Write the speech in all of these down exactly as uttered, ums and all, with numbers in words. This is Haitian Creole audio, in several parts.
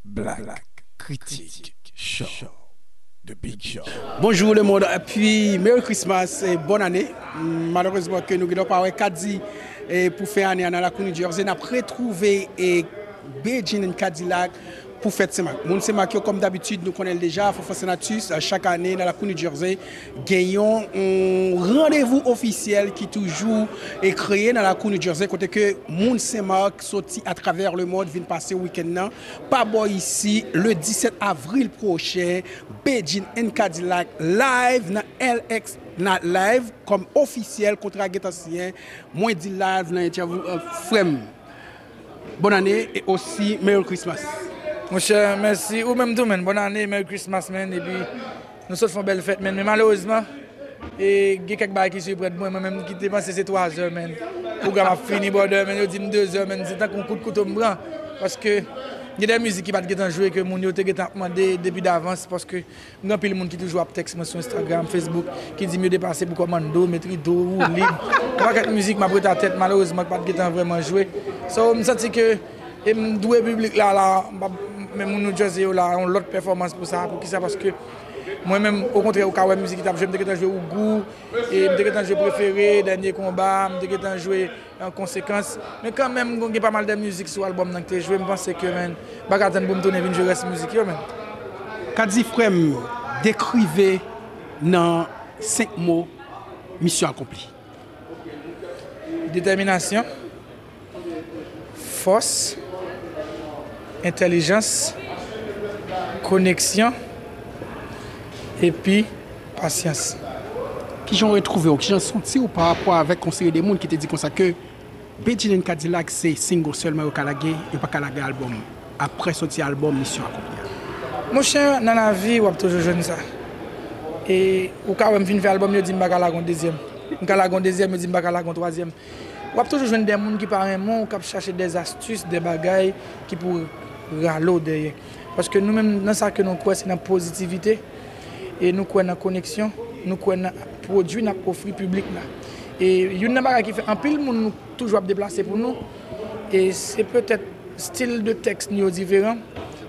Black Critic Show. The Big Show. Bonjou lemonn, epi Merry Christmas e bòn ane. Malerezman ke nou gentan pa wè Kadi e pou fen ane a nan lakou New Jersey. N ap retwouve e Bedjine and Cadillac pou fèt Senmak. Moun Senmak yo, kòm dabitid, nou konnen l deja, Fanfan Senatus, chak ane nan lakou New Jersey, gen yon, yon randevou ofisyèl ki toujou e kreye nan lakou New Jersey, kote ke moun Senmak soti atravè lemonn vin pase wikenn nan pa bò isi, le disèt avril pwochen, Bedjine and Cadillac live nan L X Night Live kòm ofisyèl, kontra gentan siyen. Mwen di live nan entèvyou, euh, frè m. Bòn ane e osi Merry Christmas. Monchè, mèsi. Ou menm tou, man. Bòn ane, Merry Christmas, man. Epi, nou sot fè yon bèl fèt, man. Men malerezman, e, gen kèk bagay ki siprèd mwen. Mwen menm ki te panse se twazè, man. Pwogram ap fini, brother, man. Yo di m dezè, man. Se tankou yon kout kouto m pran. Paske gen de mizik ki pa t gentan jwe, ke moun yo te gentan ap mande depi davans. Paske gen anpil moun ki toujou ap tèks mwen sou Instagram, Facebook, ki di m yo deplase pou kòmando, met rido, woulib. Yon pakèt mizik m ap ret atèt, malerezman, ki pa t gentan vrèman jwe. So, m santi ke, e m dwe piblik la, la, m ap, men moun New Jersey yo la, yon lòt pèfòmans pou sa. Poukisa? Paske mwen menm, okontrè, ou ka wè mizik ki t ap jwe, m te gentan jwe Ougou, e m te gentan jwe Prefere, Dènye Konba, m te gentan jwe an konsekans. Men kanmenm, gen pa mal de mizik sou albòm nan ki te jwe. M panse ke, man, m pa ka tann pou m tounen vin jwe rès mizik yo, man. Kadi, frè m, dekrive nan senk mo misyon akonpli. Detèminasyon, fòs, entèlijans, koneksyon, epi pasyans. Kijan w retwouve w? Kijan w santi w pa rapò avèk yon seri de moun ki te di konsa ke Bedjine and Cadillac se single sèlman yo ka lage, yo pa ka lage albòm? Apre soti albòm Misyon Akonpli a. Monchè, nan lavi, w ap toujou jwenn sa. E ou ka wè m fin fè albòm, yo di m pa ka lage yon dezyèm. M ka lage yon dezyèm, yo di m pa ka lage yon twazyèm. W ap toujou jwenn de moun ki pa renmen w, k ap chache de astis, de bagay ki pou rale w dèyè. Paske nou menm, nan sa ke nou kwè, se nan pozitivite. E nou kwè nan koneksyon, nou kwè nan pwodui n ap ofri piblik la. E youn nan bagay ki fè anpil moun nou toujou ap deplase pou nou, e se petèt stil de tèks nou yo diferan.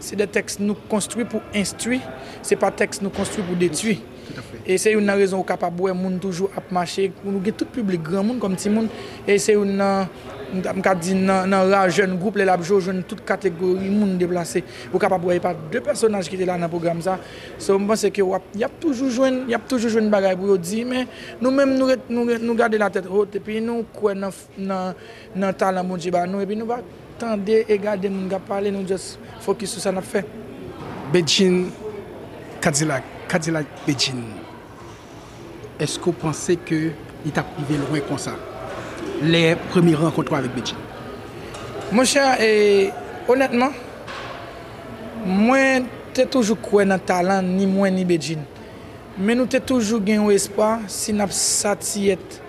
Se de tèks nou konstwi pou enstwi, se pa tèks nou konstwi pou detwi. Toutafè. E se youn nan rezon ou kapab wè moun toujou ap mache. Nou gen tout piblik, granmoun kòm timoun. E se youn nan, m ka, m ka di nan, nan ra jèn gwoup, lè l ap jwe, w jwenn tout kategori moun deplase. Ou kapab wè, e pa de pèsonaj ki te la nan pwogram sa. So, m panse ke w ap, y ap toujou jwenn, y ap toujou jwenn bagay pou yo di, men nou menm, nou ret, nou ret, nou gade latèt wot, epi nou kwè nan, nan, nan talan Bondye ba nou, epi nou pa tande e gade moun k ap pale, nou just fokis sou sa n ap fè. Bedjine Cadillac, Cadillac Bedjine. Èske w panse ke li t ap rive lwen konsa? Lè premye rankont ou avèk Bedjine? Monchè, e, onètman, mwen te toujou kwè nan talan ni mwen ni Bedjine. Men nou te toujou gen yon espwa, si n ap satiyèt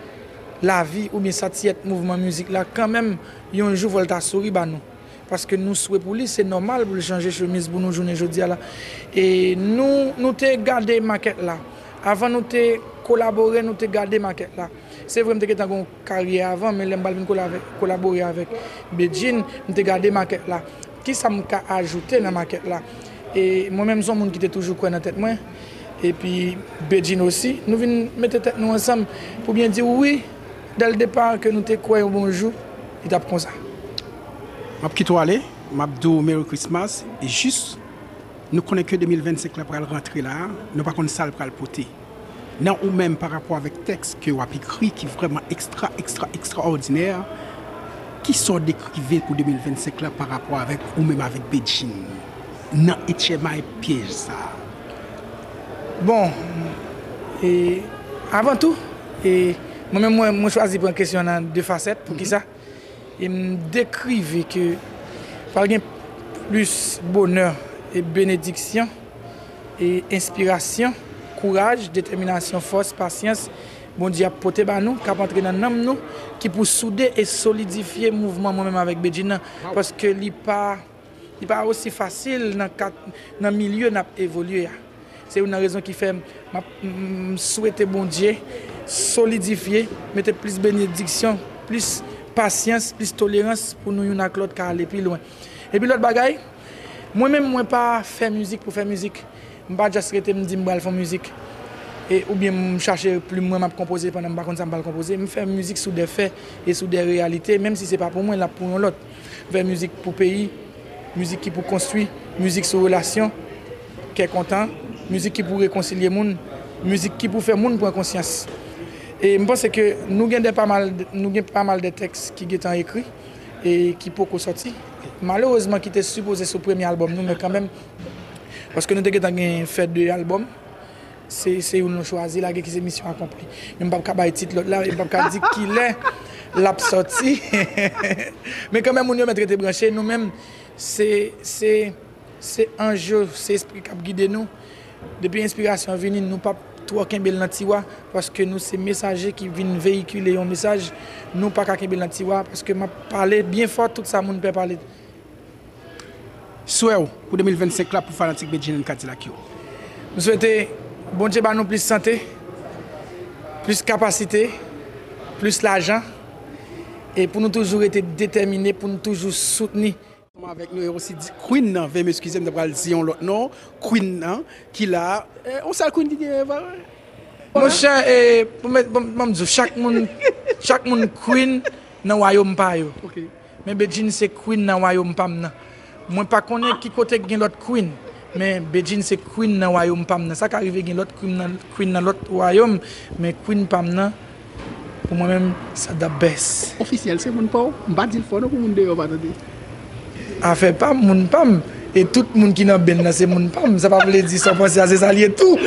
lavi oubyen satiyèt mouvman mizik la, kanmenm, yon jou fò l ta souri ba nou. Paske nou swe pou li, se nòmal pou l chanje chemiz pou nou jounen jodi a la. E nou, nou te gade makèt la. Avan nou te kolabore, nou te gade makèt la. Se vre, m te gentan gen yon karyè avan, men lè m pral vin kolave-, kolabore avèk Bedjine, m te gade makèt la. Kisa m ka ajoute nan makèt la? E mwen menm, se yon moun ki te toujou kwè nan tèt mwen. Epi Bedjine osi, nou vin mete tèt nou ansanm pou byen di w wi, dès le départ, ke nou te kwè yon bon jou, li t ap konsa. M ap kite w ale, m ap di w Merry Christmas, e jis, nou konnen ke de mil vennsenk la pral rantre la, nou pa konn sa l pral pote. Nan ou menm, pa rapò avèk tèks ke w ap ekri ki vrèman ekstra, ekstra, ekstraòdinè, kisa w dekrive pou de mil vennsenk la pa rapò avèk ou menm avèk Bedjine nan H M I pyèj sa a? Bon, e, avan tou, e, mwen menm, mwen, mwen chwazi pran kesyon an nan de fasèt. Poukisa? E m dekrive ke pral gen plis bonè e benediksyon e enspirasyon, kouraj, detèminasyon, fòs, pasyans Bondye ap pote ba nou, k ap antre nan nanm nou, ki pou soude e solidifye mouvman mwen menm avèk Bedjine nan. Paske li pa, li pa osi fasil nan kat, nan milye n ap evolye a. Se youn nan rezon ki fè m ap, m, m swete Bondye solidifye, mete plis benediksyon, plis pasyans, plis tolerans pou nou youn ak lòt ka ale pi lwen. Epi lòt bagay, Mwen menm, mwen pa fè mizik pou fè mizik. M pa just rete m di m pral fè mizik. E, oubyen m chache plim mwen, m ap konpoze pandan m pa konn sa m pral konpoze. M fè mizik sou de fè e sou de reyalite, menm si se pa pou mwen, l ap pou yon lòt. M fè mizik pou peyi, mizik ki pou konstwi, mizik sou relasyon, kè kontan, mizik ki pou rekonsilye moun, mizik ki pou fè moun pran konsyans. E m panse ke nou gen de pa mal, nou gen pa mal de tèks ki gentan ekri e ki poko sòti. Malerezman, ki te sipoze sou premye albòm nou, men kanmenm, paske nou te gentan gen fè de albòm, se, se youn nou chwazi lage ki se misyon akonpli. Men m p ap ka bay tit lòt la, e m p ap ka di kilè l ap sòti. Men kanmenm, moun yo mèt rete branche, nou menm, se, se, se anj yo, se espri k ap gide nou. Depi enspirasyon vini, nou p ap twò kenbe l nan tiwa, paske nou se mesaje ki vin veyikile yon mesaj. Nou pa ka kenbe l nan tiwa, paske m ap pale byen fò, tout sa moun pè pale. Swè w pou de mil vennsenk la pou fanatik Bedjine and Kadilak yo. M swete Bondye ba nou plis sante, plis kapasite, plis lajan, e pou nou toujou rete detèmine, pou nou toujou soutni. Ansanm avèk nou, e osi di Queen nan, veye m eskize m, m ta pral di yon lòt non, Queen nan, ki la, e, yon sèl Queen ki genyen, pa vre? Monchè, e, pou mèt, ban, ban m di w, chak moun, chak moun Queen nan wayòm pa yo. Ok. Men Bedjine se Queen nan wayòm pa m nan. Mwen pa konnen ki kote k gen lòt Queen, men Bedjine se Queen nan wayòm pa m nan. Sa ka rive gen lòt Queen nan, Queen nan lòt wayòm, men Queen pa m nan, pou mwen menm, sa the best. Ofisyèl, se moun pa w? M pa di l fò non pou moun deyò pa tande. Afè pa m, moun pa m. E tout moun ki nan ben nan se moun pa m. Sa pa vle di sa w panse a se sa l ye tou.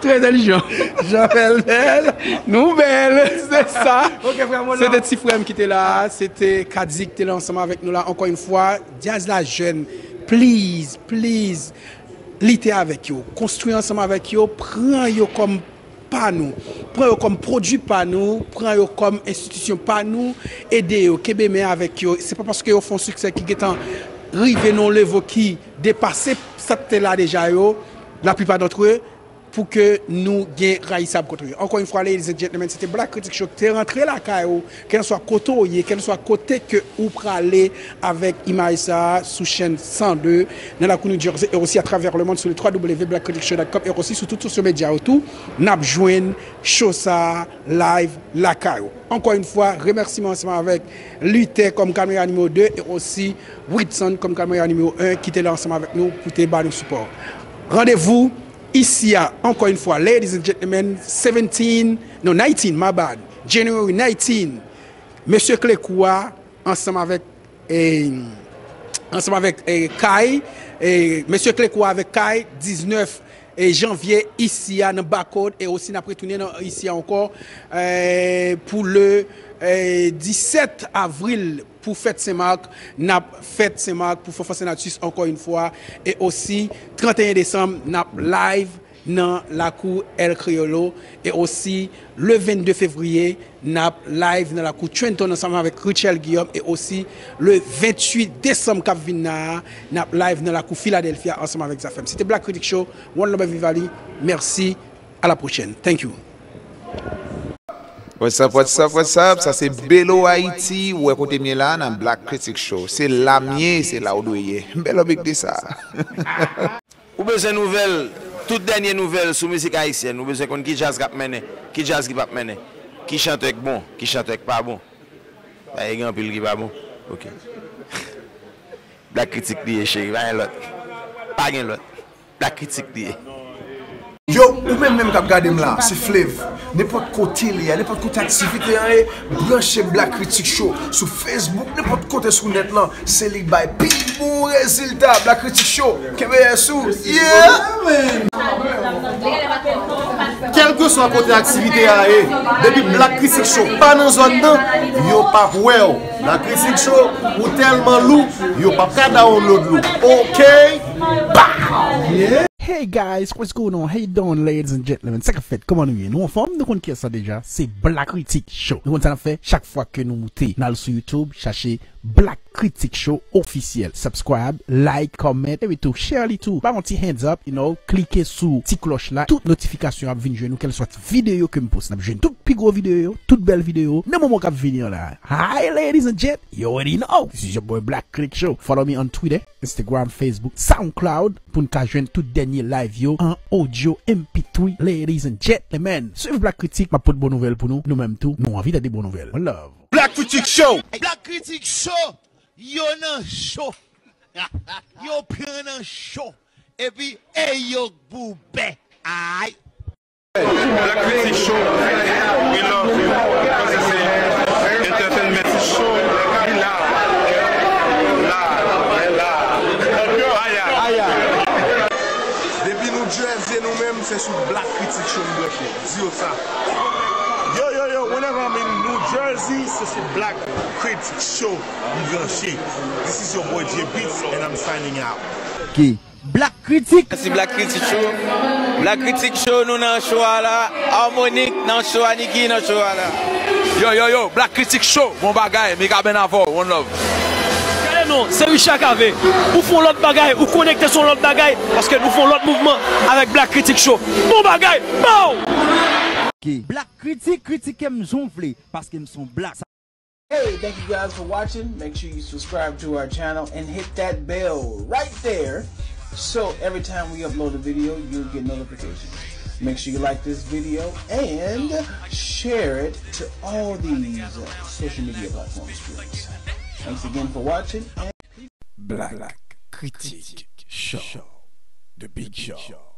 Trè entèlijan. Jan bèl bèl. Nou bèl, se sa. Ok, frè Molan. Se te ti frè m ki te la, se te Kadi ki te la ansanm avèk nou la. Ankò yon fwa, djaz la jèn, please, please, lite avèk yo, konstwi ansanm avèk yo, pran yo kòm pa nou, pran yo kòm pwodui pa nou, pran yo kòm enstitisyon pa nou, ede yo, kenbe men avèk yo. Se pa paske yo fè yon siksè ki gentan rive nan yon levo ki depase sa k te la deja yo, laplipa dantre, pou ke nou gen rayisab kont yo. Ankò yon fwa, ladies and gentlemen, se te Black Critic Show ki te rantre lakay ou, kèlswa kote w ye, kèlswa kote ke ou prale avèk imaj sa a sou chèn san de nan lakou New Jersey e osi atravè lemonn sou le twa w w w black critic show dot com e osi sou tout sosyo medya yo tou, n ap jwenn show sa a live lakay ou. Ankò yon fwa, remèsiman ansanm avèk Luther kòm kamera nimewo de e osi Whitson kòm kamera nimewo en ki te la ansanm avèk nou pou te ba nou sipò. Randevou isi a, ankò yon fwa, ladies and gentlemen, seventeen, no, nineteen, my bad, January nineteen, Mesye Klekou a, ansanm avèk, e, ansanm avèk, e, Kay, e, Mesye Klekou a avèk Kay, diznèf, e, janvye, isi a, nan Bakod, e osi n ap retounen nan, isi a ankò, e, pou le, e, disèt avril, pou fèt Sen Mak, n ap fèt Sen Mak pou Fanfan Senatus ankò yon fwa, e osi, tranteyen desanm, n ap live nan lakou El Criollo, e osi, le vennde fevriye, n ap live nan lakou Trenton ansanm avèk Richel Guillaume, e osi, le venntuit desanm k ap vin la a, n ap live nan lakou Philadelphia ansanm avèk Zafèm. Se te Black Critic Show, one love everybody, mèsi, à la prochaine, thank you. What's up, what's up, what's up? Sa se Belo Haiti, ou wè kote m ye la nan Black Critic Show. Se la m ye, se la w dwe ye. M bèl obik de sa. Ou bezwen nouvèl, tout dènye nouvèl sou mizik ayisyèn, ou bezwen konn ki djaz k ap mennen, ki djaz ki p ap mennen, ki chantè k bon, ki chantè k pa bon. Paske gen anpil ki pa bon. Ok. Black Critic li ye, cheri, pa gen lòt. Pa gen lòt. Black Critic li ye. Yo, ou menm menm k ap gade m la, se Flav. Nenpòt kote l ye a, nenpòt kote aktivite an ye, branche Black Critic Show sou Facebook, nenpòt kote sou nèt lan, se li k bay pi bon rezilta. Black Critic Show, kenbe yès ou. Yeah! Kèlkeswa kote aktivite a ye, depi Black Critic Show pa nan zòn nan, yo p ap wè w. Black Critic Show, ou tèlman lou, yo p ap ka download ou. Ok? Pow! Hey guys, what's going on? How you doing, ladies and gentlemen? Sa k ap fèt? Kòman nou ye? Nou anfòm? Nou konn kiyès sa deja? Se Black Critic Show. Nou konn sa n ap fè? Chak fwa ke nou moute, n al sou YouTube, chache Black Critic Show Officiel. Subscribe, like, comment, epi tou share li tou. Ba yon ti hands up, you know, klike sou ti klòch la. Tout notifikasyon ap vin jwenn ou, kèlswa videyo ke m post. N ap jwenn tout pi gwo videyo yo, tout bèl videyo nan moman k ap vini an la. Hi, ladies and gent, you already know. This is your boy Black Critic Show. Follow me on Twitter, Instagram, Facebook, SoundCloud pou n ka jwenn tout dènye live yo an audio M P three, ladies and gentlemen. Swiv Black Critic, m ap pote bon nouvèl pou nou. Nou menm tou, nou anvi tande bon nouvèl. One love. Black Critic Show. Black Critic Show. Yo nan cho. Yo pran nan cho. Epi, e yo boubè. Ay. Black Critic Show, we love you. Paske se entertainment show, we la, la, la. Aya. Aya. Depi New Jersey, nou menm, se sou Black Critic Show nou branche. Di yo sa. Yo, yo, yo, whenever I'm in New Jersey, se sou Black Critic Show m branche. This is your boy J Beats and I'm signing out. Ki Black Critic. Mèsi Black Critic Show. Black Critic Show, nou nan show a la. Harmonic nan show a, Nicky nan show a la. Yo, yo, yo, Black Critic Show, bon bagay, Mikaben avè w, one love. Gade non, se Richard Cavé. Ou fè yon lòt bagay, ou konekte sou yon lòt bagay, paske nou fè yon lòt mouvman avèk Black Critic Show. Bon bagay, pow! Ki Black Critic, kritike m jan w vle, paske m se yon black. Hey, thank you guys for watching. Make sure you subscribe to our channel and hit that bell right there so every time we upload a video, you'll get notifications. Make sure you like this video and share it to all these uh, social media platforms, please. Thanks again for watching. And Black Critic Show, the big show.